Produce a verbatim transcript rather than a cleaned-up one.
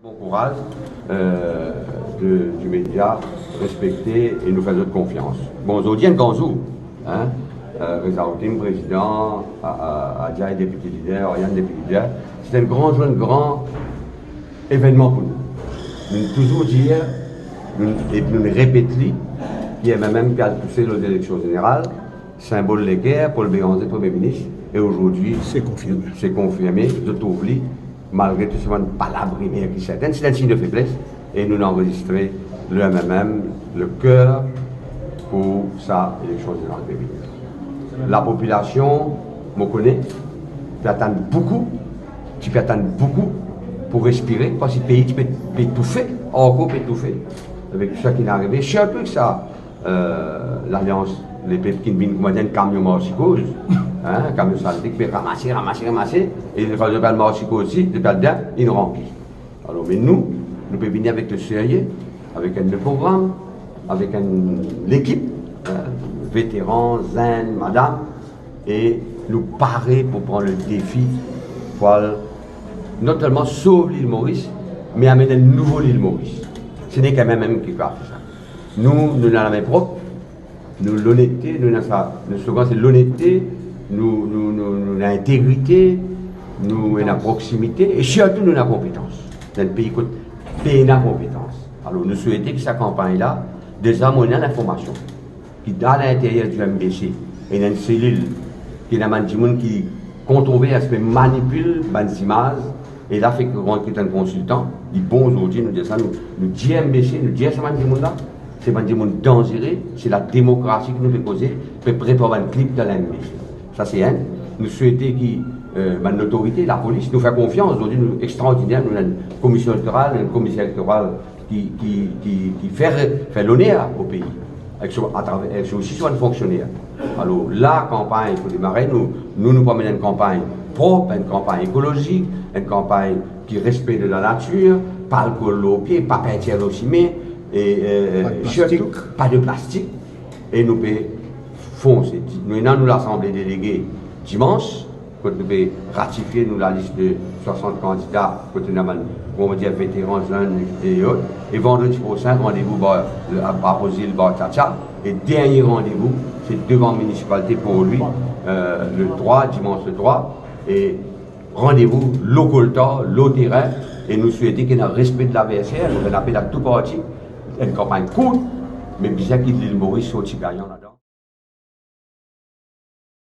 Bon kouraz, euh, de, di media, respekte e nou fer zot konfians. Bon, zordi enn gran zour, hein? Euh, Rezaoudine, prezidan, a, a, Adjai, depite lider, Ariane, depite lider, se enn gran zour, enn gran evennman pou nou. Nou touzour dir, nou, e nou repet li, ki M M M pe al touse lor zeleksion zeneral, sinbol leker, Paul Bérenger, premie minis, e azordi, se konfirme. Se konfirme, zot trouv li, malgre tou sa bann palabri mer ki sertenn, se enn sign de febles, e nou anrezistre le M M M, le ker pou sa eleksion zeneral pe vini. Lapopilasion, mo kone, pe atann boukou, ti pe atann boukou pou respire, parski pei ti pe, pe toufe, ankor pe toufe, avek tou sa ki inn arive, sirtou avek sa, euh, Lalians Lepep ki vinn kouma enn kamion marsi koz, hein, kamion salte ki pe ramase, ramase, ramase, e kan zot pe al marsi koz osi, zot pe al dan, inn ranpli. Alor, me nou, nou pe vini avek le serye, avek enn le program, avek enn lekip, hein, veteran, zenn, madam, e nou pare pou pran le defi pou al non selman sov Lil Moris, me amenn enn nouvo Lil Moris. Se nek M M M ki kapav fer sa. Nou, nou ena lame prop, nou lonetete, nou ena sa, nou slogan se lonetete, nou, nou, nou, nou ena integrite, nou ena proksimite, e sirtou nou ena konpetans. Dan enn pei kot pena konpetans. Alor, nou swete ki sa kanpagn la, deza mo ena linformasion ki dan linteryer di M B C, ena enn selil, ki ena bann dimoun ki kontrovers, pe manipil bann zimaz, e la fek rant kot enn konsiltan, li bon zordi, nou dir sa, nou, nou dir M B C, nou dir sa bann dimoun la, se bann dimoun danzere, se lademokrasi ki nou pe koze, pe prepar bann klip dan M B C. Sa se enn. Nou swete ki, euh, bann lotorite, lapolis, nou fer konfians, zordi nou extraordiner, nou ena enn komisyon elektoral, enn komiser elektoral ki, ki, ki, ki fer, fer loner o pei, avek so, atraver, avek so, osi so bann fonksioner. Alor, la kanpagn pou demare, nou, nou, nou pou amenn enn kanpagn prop, enn kanpagn ekolozik, enn kanpagn ki respekte lanatir, pa alkol lor pie, pa pintir lor sime, e, e, e, pa de plastik, sirtou, pa de plastik, e nou pe fonse. Nou ena nou lasanble delege dimans, kot nou pe ratifie nou lalis de swasant kandida, kot ena bann, kouma dir, veteran, zenn, e, e ot. E vandredi prosin, randevou bar, a, Apozil, bar Chacha. E dernie randevou, se devan minisipalite Port Louis, euh, le trwa, dimans le trwa. E randevou lor koltar, lor terin, e nou swete ki ena respe de laverser, nou ena apel a tou parti, enn kanpagn kourt, me bizin ki Lil Moris sorti gagnan la.